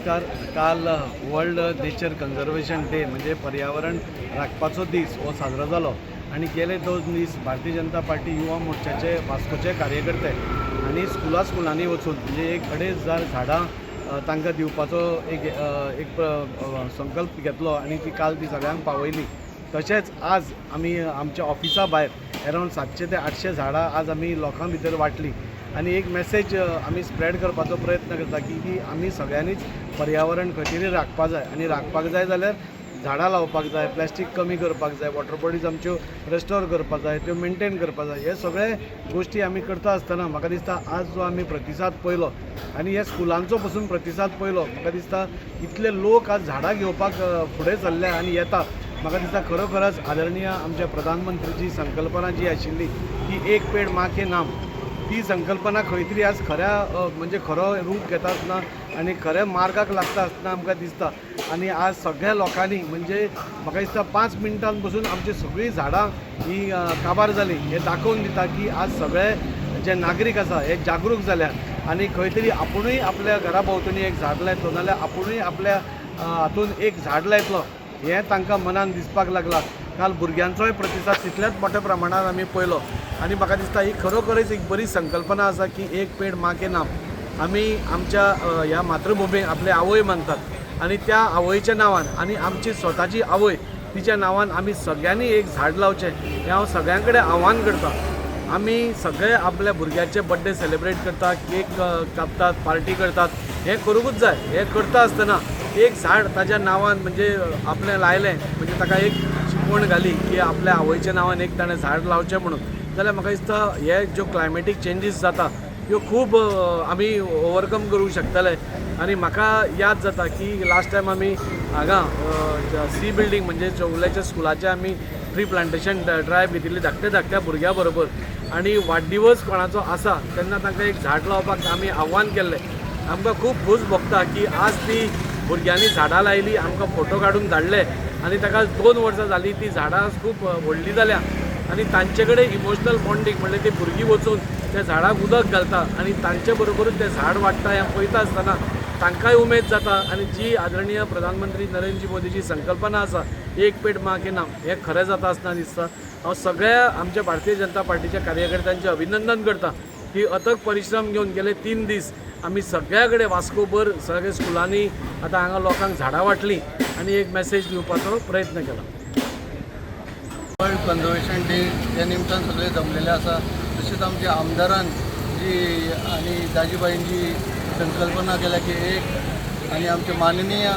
नमस्कार. काल world nature conservation day म्हणजे पर्यावरण राखपाचो दीस हो साजरो जालो आनी गेले 2 दीस भारतीय जनता पार्टी युवा मोर्चाचे वास्कोचे कार्यकर्ते आनी स्कुला स्कुलांनी वचून म्हणजे एक 2500 झाडां तांकां दिवपाचो एक एक संकल्प घेतलो आनी ती काल ती सगळ्यांक पावयली. तशेंच आज आमी आमच्या ऑफिसा भायर अरावंड 700 ते 800 झाडां आज आमी लोकां भितर वांटली आनी एक मॅसेज आमी स्प्रेड करपाचो प्रयत्न करता की की आमी सगळ्यांनीच पर्यावरण खंय तरी राखपा जाय आनी राखपाक जाय जाल्यार झाडां लावपाक जाय, प्लास्टीक कमी करपाक जाय, वॉटर बॉडीज आमच्यो रेस्टोर करपाक जाय, त्यो मेनटेन करपाक जाय. हे सगळे गोश्टी आमी करता आसतना म्हाका दिसता आज जो आमी प्रतिसाद पळयलो आनी हे स्कुलांचो पसून प्रतिसाद पळयलो, म्हाका दिसता इतले लोक आज झाडां घेवपाक फुडें सरले आनी येता. म्हाका दिसता खरोखरच आदरणीय आमच्या प्रधानमंत्रीची संकल्पना जी आशिल्ली की "एक पेड माँ के नाम", ती संकल्पना खंय तरी आज खऱ्या म्हणजे खरो रूप घेता आसतना आनी खऱ्या मार्गाक लागता आसतना आमकां दिसता. आनी आज सगळ्या लोकांनी, म्हणजे म्हाका दिसता 5 मिनटां पसून आमची सगळीं झाडां ही काबार जालीं. हें दाखोवन दिता की आज सगळे जे नागरीक आसा हे जागरूक जाल्यात आनी खंय तरी आपुणूय आपल्या घरा भोंवतणी एक झाड लायतलो नाल्यार आपुणूय आपल्या हातून एक झाड लायतलो हें तांकां मनान दिसपाक लागलां. काल भुरग्यांचोय प्रतिसाद तितल्याच मोठ्या प्रमाणात आमी पळयलो आनी म्हाका दिसता ही खरोखरच एक बरी संकल्पना आसा की "एक पेड माँ के नाम". आमी आमच्या ह्या मातृभुमीक आपली आवय मानतात आनी त्या आवयच्या नांवान आनी आमची स्वताची आवय तिच्या नांवान आमी सगळ्यांनी एक झाड लावचें हें हांव सगळ्यां कडेन आव्हान करता. आमी सगळे आपल्या भुरग्याचे बड्डे सेलिब्रेट करता, केक कापतात, पार्टी करतात. हें करूंकूच जाय. हें करता आसतना एक झाड ताच्या नांवान म्हणजे आपलें लायलें, म्हणजे ताका एक शिकवण घाली की आपल्या आवयच्या नांवान एक ताणें झाड लावचें म्हणून, जाल्यार म्हाका दिसता हे ज्यो क्लायमेटीक चेंजीस जाता ह्यो खूब आमी ओवरकम करूंक शकतले. आनी म्हाका याद जाता की लास्ट टायम आमी हांगा सी बिल्डींग म्हणजे चौगुल्याच्या स्कुलाचे आमी ट्री प्लांटेशन ड्रायव्ह घेतिल्ली धाकट्या धाकट्या भुरग्यां बरोबर आनी वाडदिवस कोणाचो आसा तेन्ना तांकां एक झाड लावपाक आमी आव्हान केल्लें. आमकां खूब खोस भोगता की आज ती भुरग्यांनी झाडां लायली, आमकां फोटो काडून धाडले आनी ताका 2 वर्सां जालीं, ती झाडां आज खूब व्हडलीं जाल्या आनी तांचे कडेन इमोशनल बॉन्डींग म्हणल्यार ती भुरगीं वचून त्या झाडाक उदक घालता आनी तांचे बरोबरूच तें झाड वाडटा हें पळयता आसतना तांकांय उमेद जाता. आनी जी आदरणीय प्रधानमंत्री नरेंद्र मोदीची संकल्पना आसा, "एक पेड माँ के नाम", हें खरें जाता आसतना दिसता. हांव सगळ्या आमच्या भारतीय जनता पार्टीच्या कार्यकर्त्यांचें अभिनंदन करता की अथक परिश्रम घेवन गेले 3 दीस आमी सगळ्या कडेन वास्कोभर सगळ्या स्कुलांनी आतां हांगा लोकांक झाडां वांटलीं आनी एक मॅसेज दिवपाचो प्रयत्न केला. वर्ल्ड कन्जर्वेशन डे ह्या निमतान सगळे जमलेले आसा. तशेंच आमच्या आमदारान जी आनी दाजीभाईन जी संकल्पना केल्या की एक आनी आमचे माननीय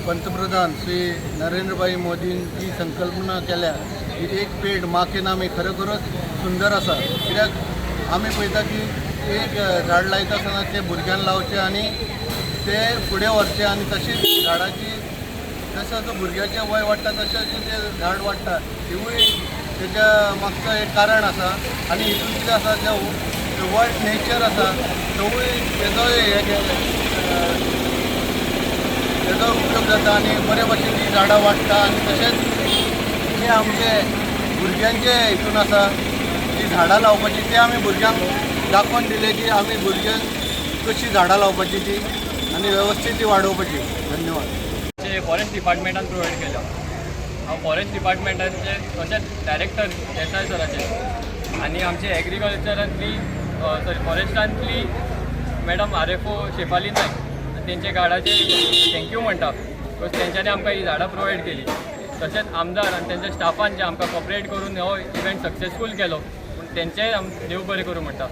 पंतप्रधान श्री नरेंद्रभाई मोदीन जी संकल्पना केल्या की "एक पेड माँ के नाम", ही खरोखरच सुंदर आसा. कित्याक आमी पळयता की एक झाड लायता आसतना तें भुरग्यान लावचें आनी तें फुडें व्हरचें आनी तशीच झाडाची जसं जसं भुरग्याचें वय वाडटा तशें तशें तें झाड वाडटा, हिवूय तेच्या मागचो एक कारण आसा. आनी हितून कितें आसा, जें वर्ल्ड नेचर आसा तोवूय तेजोय तेजो उपयोग जाता आनी बरे भशेन ती झाडां वाडटा. आनी तशेंच जे आमचे भुरग्यांचे हितून आसा जी झाडां लावपाची, ते आमी भुरग्यांक दाखोवन दिले की आमी भुरग्यांक कशी झाडां लावपाची ती आनी वेवस्थीत ती वाडोवपाची. धन्यवाद. जे फॉरेस्ट डिपार्टमेंटान प्रोवायड केल्या, हांव फॉरेस्ट डिपार्टमेंटाचे तशेंच डायरेक्टर देसाय सराचे आनी आमचे एग्रीकल्चरांतली, सॉरी, फॉरेस्टांतली मॅडम RFO Shefali Naik आनी तेंचे गार्डाचे thank you म्हणटा, because तेंच्यांनी आमकां ही झाडां प्रोवायड केली. तशेंच आमदार आनी तेंच्या स्टाफान जे आमकां कॉपरेट करून हो इव्हेंट सक्सेसफूल केलो पूण तेंचेय आम देव बरें करूं म्हणटा.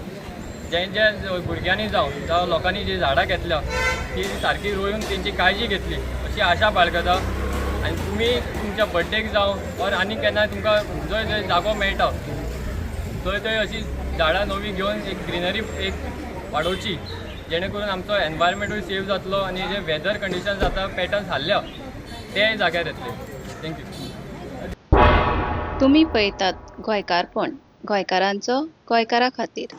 जे जे भुरग्यांनी जावं जावं लोकांनी जी झाडां घेतल्या ती सारकी रोयून तेंची काळजी घेतली अशी आशा बाळगता. आनी तुमी तुमच्या बड्डेक जावं ऑर आनी केन्नाय तुमकां जंय जंय जागो मेळटा थंय थंय अशी झाडां नवी घेवन एक ग्रिनरी एक वाडोवची, जेणे करून आमचो एनवायरमेंटूय सेव जातलो आनी जे वेदर कंडिशन जाता, पॅटर्न्स हाल्ल्या ते जाग्यार येतले. Thank you. तुमी पळयतात गोंयकारपण, गोंयकारांचो गोंयकारा खातीर.